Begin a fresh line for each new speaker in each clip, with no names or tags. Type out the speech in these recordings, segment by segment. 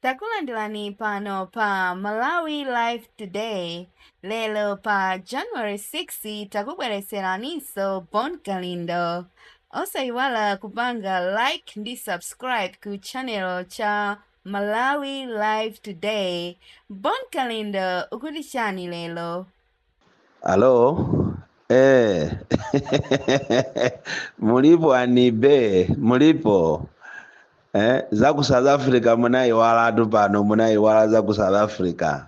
Takulandirani pano pa Malawi Live Today. Lero pa January 6 takubweretseraninso Bon Kalindo. Osayiwala kupanga like ndi subscribe ku channel cha Malawi Live Today. Bon Kalindo, ukuti chani lero?
Alo? Eh. Mulipo anibe, mulipo. Eh, za ku South Africa munayiwalatu pano, munayiwala za ku South Africa.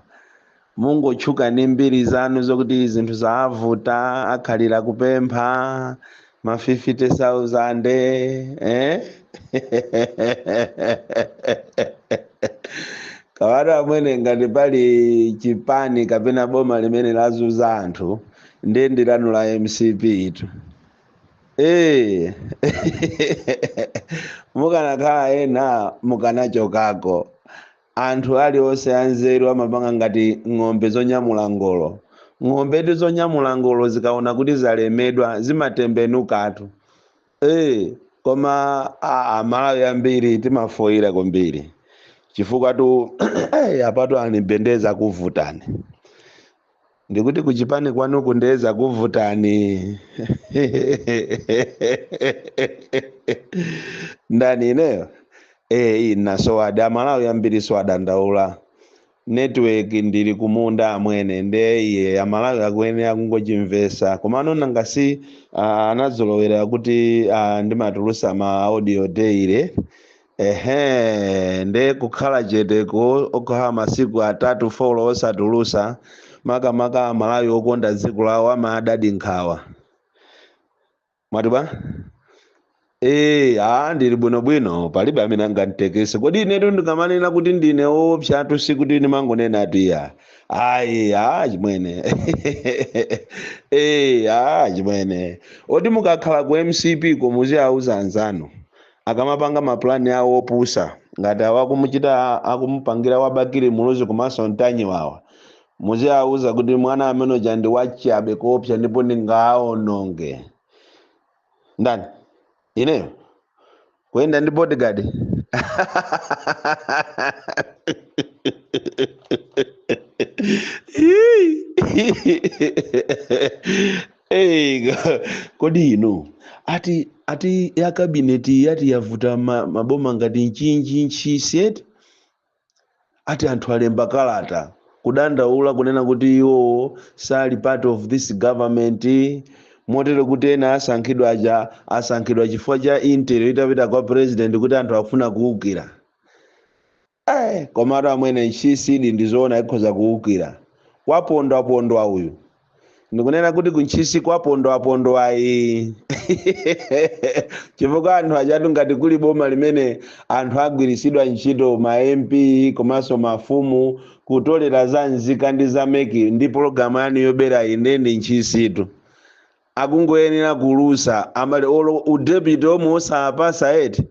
Mungotchuka ndi mbiri zanu zokuti zinthu zavuta, akhalira kupempha ma 50,000, eh? Kawatu amwene, ngati pali chipani kapena boma limene lazuza anthu, ndiye ndi lanu la MCP itu. Mukanakhala ena mukanachokako. Anthu aliwonse anzeru amapanga ngati ng'ombe zonyamula ngolo. Ng'ombetu zonyamula ngolo zikaona kuti zalemedwa zimatembenukatu. Koma Amalawi ambiri timafoyira kwambiri chifukwa tu apatu anibendeza kuvutani. Ndikuti kuchipani kwanu kundeza kuvutani. Ndani ineyo? Inasowadi Amalawi ambiri so adandaula. Network ndili kumunda amwene, nde iye Amalawi akuyenera kungochimvesa. Komano nanga si anazolowera kuti ndimatulusa ma audio daily. Ehe, nde kukhala cheteko okhala masiku 3 4 osatulusa, makamaka Amalawi okonda dziko lawo amadadi nkhawa. Mwati bwa? Ndili bwinobwino, palibe amene anganditekese. Kodi inetu ndikamanena kuti ndine woopsatu, sikuti ndimangonena atu iya. Ayi, chimwene. Chimwene. Oti mukakhala ku MCP ko muziauza anzanu akamapanga maplani awo opusa ngati awo akumuchita, akumupangira wabakiri Muluzi komanso Mtanyi wawa, muziauza kuti mwana amene uja ndi wachabe koopsa ndipo ndingaononge. Ndani? Ineyo? Kuyenda ndi bodyguard? Kodi inu ati ya kabineti yati yavuta maboma ngati Mchinji, Ntchisi eti? Ati anthu alemba kalata kudandaula kunena kuti iwo sali part of this government, motero kuti ena asankhidwa aja asankhidwa chifukwa cha intel itapita kwa president kuti anthu afuna kuwukira. Komatu amwene Ntchisi ndizoona ikhoza kuwukira. Kwapondwapondwa uyu. Ndikunena kuti kuntchisi kwapondwapondwa ayi. Chifukwa anthu achatu ngati kuli boma limene anthu agwirisidwa ntchito ma MP komanso mafumu kutolera za nzika ndi za meki ndi pologalamu yanu yobera ine ndi Ntchisitu. Akungoyenera kulusa amali olo udepite omwe osapasa eti.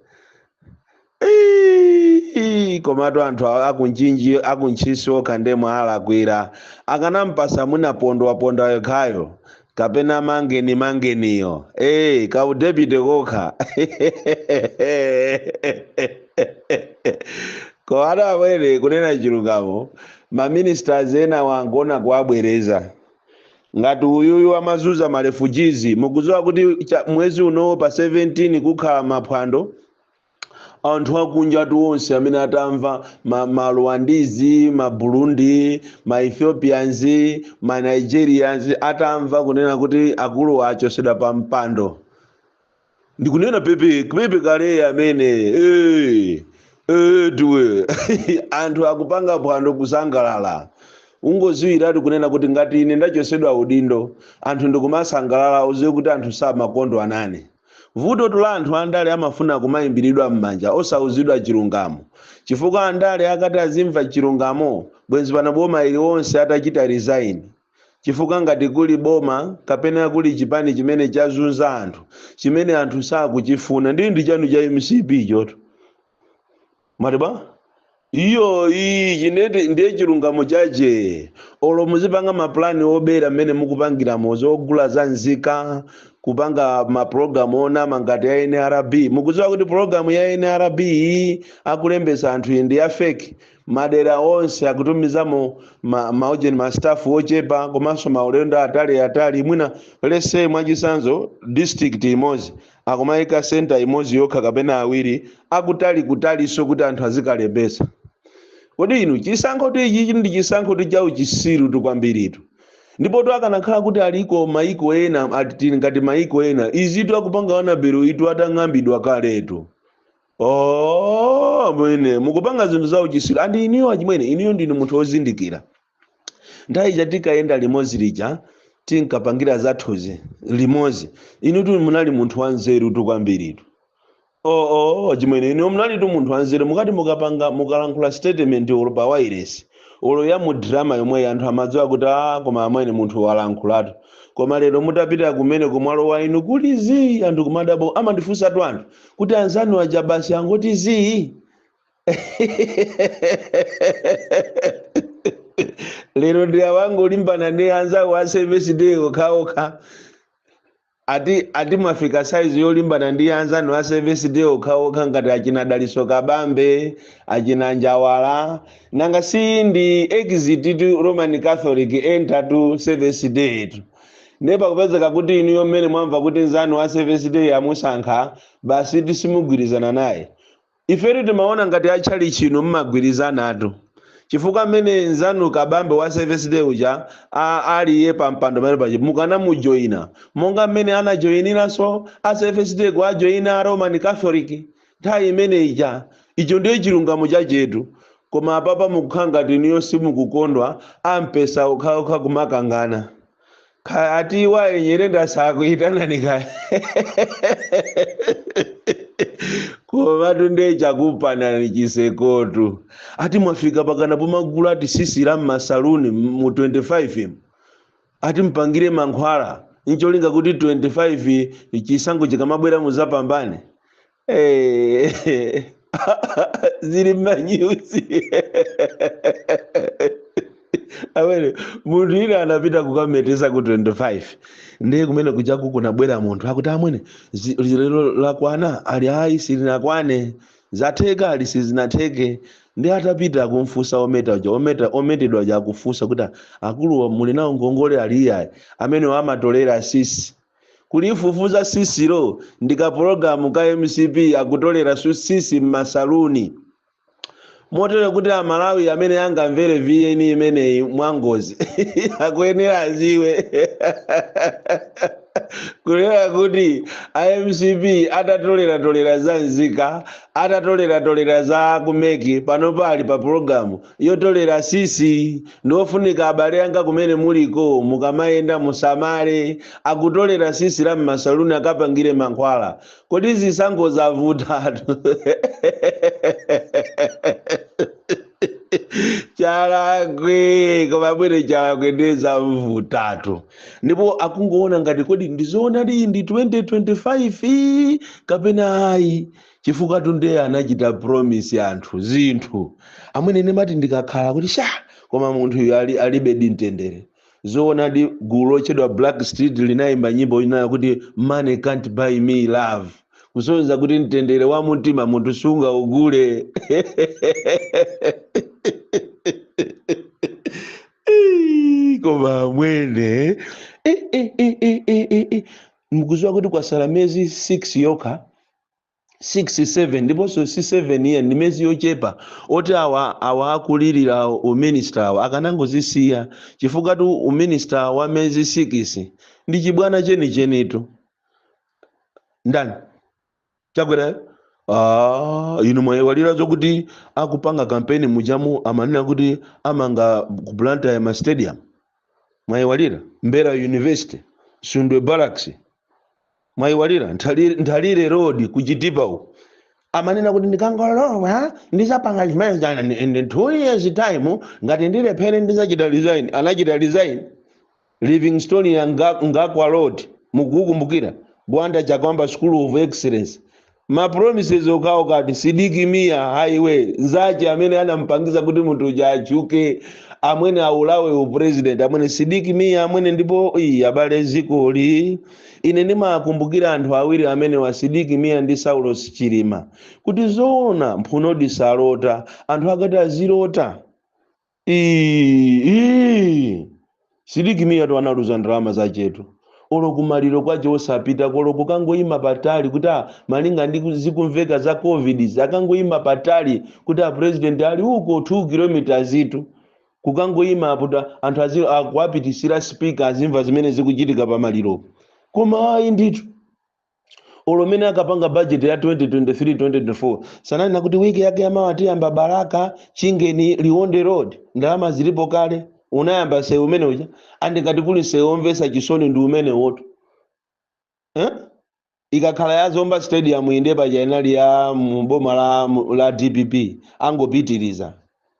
Komatu anthu akunchinji akuntchisi okha ndemwe alakwira. Akanampasa mwina pondwapondwa yekhayo kapena mangeni mangeniyo. Ka udepite kokha. Komatu amwene kunena chilungamo, ma ministers ena wangona kuwabwereza. Ngati uyuyu amazuza ma refugees, mukudziwa kuti mwezi uno pa 17 kukhala maphwando. Anthu akunja tu onse amene atamva ma Rwandese, ma Burundi, ma Ethiopians, ma Nigerians atamva kunena kuti akulu achosedwa pa mpando. Ndikunena pepe, pepe kale amene, tuwe. Anthu akupanga phwando kusangalala. Ungoziwiratu kunena kuti ngati ine ndachosedwa udindo, anthu ndikumasangalala, uziwe kuti anthu samakondwa nane. Vuto la anthu andale amafuna kumayimbiridwa m'manja osauzidwa chilungamo. Chifukwa andale akati azimva chilungamo, bwenzi pano boma iliwonse atachita resign. Chifukwa ngati kuli boma kapena kuli chipani chimene chazunza anthu, chimene anthu sakuchifuna, ndi chanu cha MCP choto. Mwati bwa? Iyo iyi chineti ndiye chilungamo chache. Olo muzipanga maplani obera mmene mukupangiramo, zogula za nzika, Kupanga mapulogalamu onama ngati ya NRB. Mukudziwa kuti pulogalamu ya NRB iyi akulembesa anthu iyi ndi ya fake. Madera onse akutumizamo maujeni, ma staff ochepa komanso maulendo atali atali. Mwina lese mwachisanzo district imodzi akumayika center imodzi yokha kapena awiri akutali kutalinso kuti anthu azikalembesa. Kodi inu, chisankho ichi ndi chisankho cha uchisiru tu kwambiritu. Ndipo tu akanakhala kuti aliko maiko ena, ati ngati maiko ena izitu akupanga anabero itu atang'ambidwa kaletu. Oh, mwene mukupanga zinthu za uchisiru. Andi iniyo achimwene, iniyo ndinu munthu wozindikira. Nthawi ija tikayenda limodzi lija, tinkapangira zathuzi limodzi, inu tu munali munthu wanzeru tu kwambiritu. Oh, chimwene, inu munali tu munthu wanzeru. Mukati mukapanga, mukalankhula statement olo pa wireless olo ya mu drama yomwe, anthu amadziwa kuti ah, koma amwene munthu walankhulatu. Koma lero mutapita kumene kumwalo wa inu kuli zii, anthu kumadabo amandifunsatu anthu kuti anzanu aja basi angoti zii. Lero ndi awangolimbana ndi anzawo a Seventh Day okhaokha. Ati mwafika saizi yolimbana ndi anzanu a Seventh Day okhaokha ngati achina Daliso Kabambe, achina Njawala. Nanga si ndi exit to Roman Catholic, enter to Seventh Day tu. Ndiye pakupezeka kuti inuyo mmene mwamva kuti nzanu wa Seventh Day amusankha, basi tisimugwirizana naye. Ifetu timaona ngati achali chino mmagwirizanatu, chifukwa mmene nzanu Kabambe wa Seventh Day uja aliye pa mpando pamene paja mukanamujoyina monga mmene anajoyiniranso a Seventh Day kuajoyina a Roman Catholic nthawi imene ija. Icho ndiye chilungamo chachetu. Koma apapa mukukhala ngati inuyo simukukondwa, ampesa okhaokha kumakangana. Kaya ati waye Nyerenda sakuitanani kaya, komatu ndiye chakupanani chisekotu. Ati mwafika pakana pomagula ati sisi la mmasaluni mu 25, ati mpangire mankhwala ncholinga kuti 25 chisankho chikamabwera muzapambane. Zili mmanyuzi amene munthu ina anapita kukametesa ku 25, ndiye kumene kujaku kunabwera munthu akuti, "Amwene, lero lakwana?" Ali, "Ayi, silinakwane." "Zatheka?" Ali, "Sizinatheke." Ndi atapita kumfunsa ometa uja, ometa ometedwa uja akufunsa kuti, "Akuluwa muli nawo ngongole?" Ali, "Iyayi." Amene amatolera sisi, kulifufuza sisilo ndika pologalamu ka MCP, akutolera sisi mmasaluni, motero kuti Amalawi amene angamvere VN imeneyi mwangozi akuyenera aziwe kunena kuti iMCP atatoleratolera za nzika, atatoleratolera za ku MEC, pano pali pa pologalamu yotolera sisi. Ndiofunika abale anga kumene muliko, mukamayenda musamale, akutolera sisi la mmasaluni akapangire mankhwala. Kodi zisankho zavutatu? Chalakwe, koma bwere Chalakwe ndiye zamvutatu. Ndipo akungoona ngati kodi ndizoona ndi 2025 kapena ayi, chifukwa tunde anachita promise anthu zinthu. Amwene, ndimati ndikakhala kuti sha, koma munthu uyu alibe di mtendere. Zoonadi, gulu lotchedwa Black Street linayimba nyimbo inayo kuti "Money can't buy me love", kusonyeza kuti mtendere wa mtima munthu sungaugule. Koma amwene, mukuziwa kuti kwasala miyezi 6 yokha, 6, 7, ndiponso si 7 iye, ndi miyezi yochepa. Oti awa akulirira uminista awa akanangozisiya, chifukwa tu uminista wa miyezi 6 ndi chibwana chenichenitu. Ndani Chakwera? Ah, inu mwaiwalira zokuti akupanga kampeni mujamu amanena kuti amanga ku Blantyre ma stadium? Mwaiwalira Mbera University, Sundwe Barracks? Mwaiwalira Nthalire Road kuchitipa uku? Amanena kuti ndikangolowa ndizapanga chimene in 2 years time, ngati ndilephere ndizachita resign. Anachita resign. Livingstone ya Ngakwa Road mukukumbukira? Gwanda Chakwamba School of Excellence, ma promises okawo kati Sidik Mia Highway, nzache amene anampangiza kuti munthu uja achuke. Amwene aulawe upresident, amwene Sidiki Mia amwene. Ndipo iyi abale, zikoli ine ndimakumbukira anthu awiri amene wa Sidiki Mia ndi Saulos Chilima, kuti zoona mphunodi salota, anthu akati azilota. Ii, Sidiki Mia to analuza ndalama zachetu, olo kumaliro kwache osapita, kolo kukangoyima patali kuti malinga ndi zikumveka za COVID, akangoyima patali kuti a president ali uko 2 kilometers itu, kukangoyima apo anthu akuwapitisira speaker azimva zimene zikuchitika pamaliro. Koma ayi ndithu, olomene akapanga budget ya 2023 2024 sananena kuti wiki yake yamawa tiyamba Balaka Chingeni Liwonde Road, ndalama zilipo kale. Unayamba sewu umene uja, andikati kuli sewu omvesa chisoni ndi umene woto, eh? Ikakhala ya Zomba Stadium inde paja inali ya mboma la DPP, angopitiriza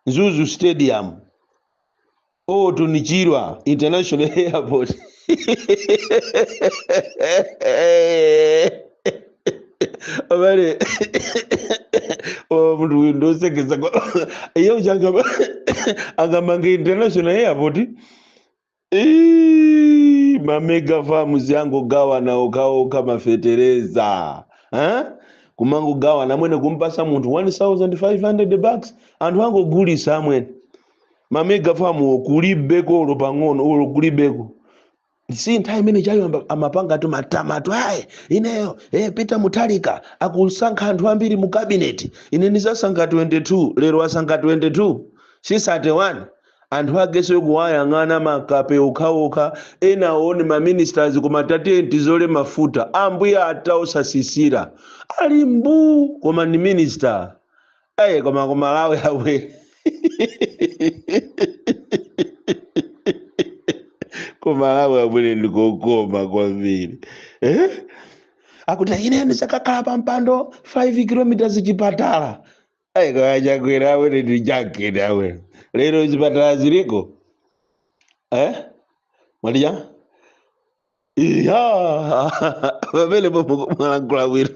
Mzuzu Stadium Orton Chirwa International Airport. Abale, oh, munthu uyu ndosekesa iye uja angamanga international airport. Ii, mamega farms angogawana okaoka mafetereza, eh? Kumangogawana amwene, kumpasa munthu 1500 bucks, anthu angogulisa amwene. Mamega farm kulibeko olo pang'ono, olo kulibeko. Si nthawi imene chayo amapanga tu matamatu, ayi ineyo Peter Mutharika akusankha anthu ambiri mu cabinet, ine ndizasankha 22. Lero asankha 22, si 31. Anthu akeso kuwayang'ana makape okhaokha, ena aone ma ministers, koma tatiye tizole mafuta ambuye ataosasisira ali mbu, koma ndi minister. Ayi, koma kumalawi abwere, kumalawi abwere ndikokoma kwambiri, eh? Akuti ine ndisakakhala pa mpando 5 kilometers chipatala. Ayi, kachakwera awene ndi jaketi awene, lero chipatala ziliko, eh? Mwalija iya pamene mwalankhula bwino.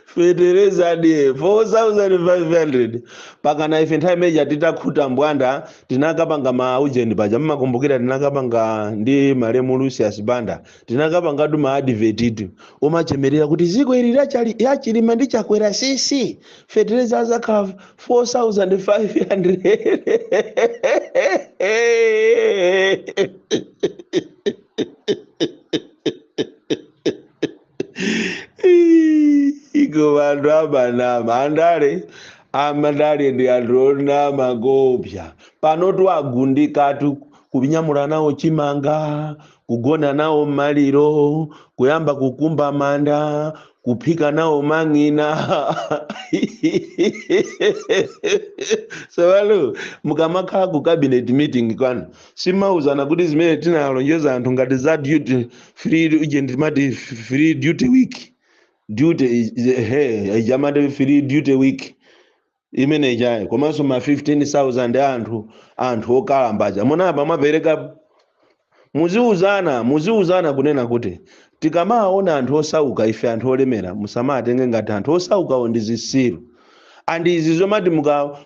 Fetereza ndiye 4500, pakana ife nthawi imeneja titakhuta mbwanda tinakapanga ma ujeni paja, mmakumbukira tinakapanga ndi malemu Lucius Banda, tinakapangatu ma advert itu umachemerera kuti ziko ili yachilima ndi Chakwera sisi fetereza azakhala 4500. Iko vantu amanama andale, amadale ndi anthu onama kopya. Pano twagundikatu kunyamula nawo chimanga, kugona nawo maliro, kuyamba kukumba manda, kuphika nawo mang'ina. Sewalo mukamakhala ku cabinet meeting kwanu, simauzana kuti zimene tinalonjeza anthu ngati za duty free, uje ndimati free duty week, duty he ijamati free duty week imene ichayo, komanso ma 15,000 anthu okalambaja munapa mwapereka. Muziuzana, muziuzana kunena kuti tikamaona anthu osauka, ife anthu olemera, musamatenge ngati anthu osaukawo ndi zisilu. Andi izi zomati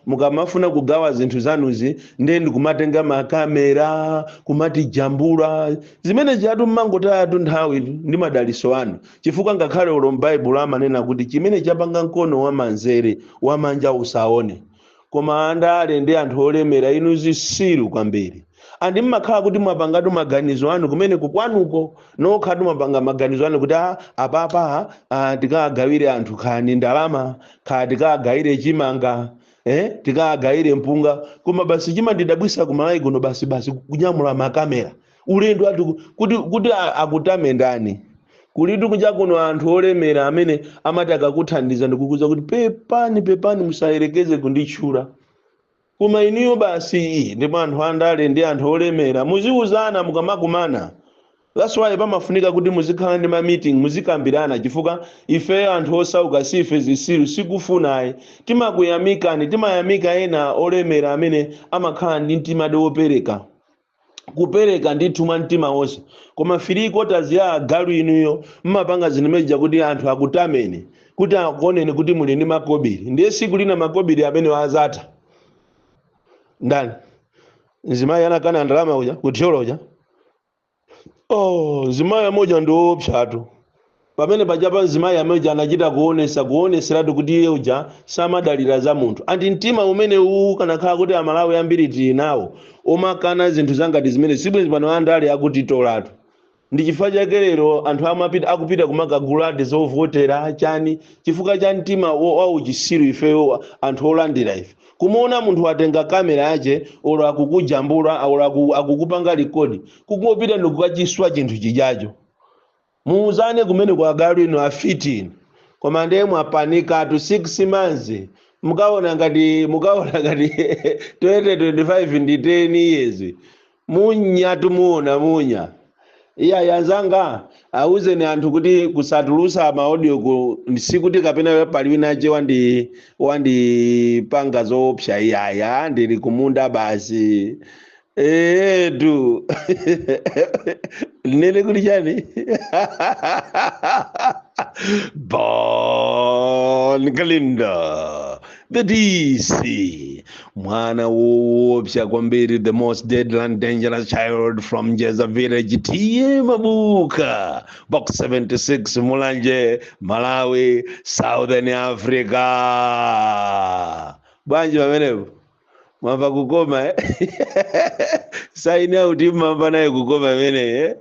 mukamafuna kugawa zinthu zanuzi ndiye ndikumatenga makamera kumati jambula zimene chatu, mmangotayatu nthawi ndi madaliso anu, chifukwa ngakhale ulo m'Baibulo amanena kuti chimene chapanga mkono wamanzere wamanja usaone. Koma andale ndi anthu olemera inu zisilu kwambiri, andi mmakhala kuti mwapangatu maganizo anu kumene kukwanuko nokhatu, mwapanga maganizo anu kuti apapa tikagawire anthu khani ndalama, kha tikagawire chimanga, tikagawire mpunga. Koma basi chimandidabwisa kumalawi kuno, basi basi kunyamula makamera ulendo ati kuti akutame ndani? Kulitu kuja kuno anthu olemera amene amati akakuthandiza ndikukuza kuti pepani, pepani, musayerekeze kunditchula. Koma iniyo basi. Ndipo anthu andale ndi anthu olemera muziuzana mukamakumana. That's why pamafunika kuti muzikhala ndi ma meeting, muzikambirana, chifukwa ife anthu osauka si ife zisilu, sikufunayi timakuyamikani, timayamika ena olemera amene amakhala ndi mtima wopereka, kupereka ndithu mwa mtima wonse. Koma three quarters ya agalu inuyo mmapanga zimeneja kuti anthu akutameni, kuti akuoneni kuti muli ndi makobiri. Ndiye siku lina makobiri amene azatha. Ndani mzimayi anakana ndalama uja kuthyolo uja? Oh, mzimayi amoja ndi woopsatu. Pamene pajapa mzimayi amoja anachita kuonesa, kuoneseratu kuti iye uja samadalira za munthu. Anti mtima umene uwu kanakhala kuti Amalawi ambiri tili nawo omakana zinthu zangati zimene sibwenzi pano andale akutitolatu. Ndi chifukwa chake lero anthu amapita, akupita kumakaguladi zovotera chani, chifukwa cha mtima wa uchisiru. Ifeyo anthu olandira ife, kumuona munthu atenga kamera yache, olo akukujambula olo akukupanga record, kungopita ndikukachiswa chinthu chijacho. Muuzane kumene kwa galu ino, afiti. Koma ndiye mwapanikatu. 6 months, mukaona ngati 2025 ndi 10 years. Munya, tumuona munya. Iya, yanzanga, auzeni anthu kuti kusatulusa ma audio ku sikuti kapena pali winache wandipanga zoopsa. Iyaya, ndili kumunda basi. Etu, nene kuti chani? Bon Kalindo, the DC, mwana woopsa kwambiri, the most deadly and dangerous child from Njeza village, T/A Mabuka, Box 76, Mulanje, Malawi, Southern Africa. Bwanji pamenepo, mwamva kukoma, eh? Sign out, mwamva naye kukoma imeneyi, eh?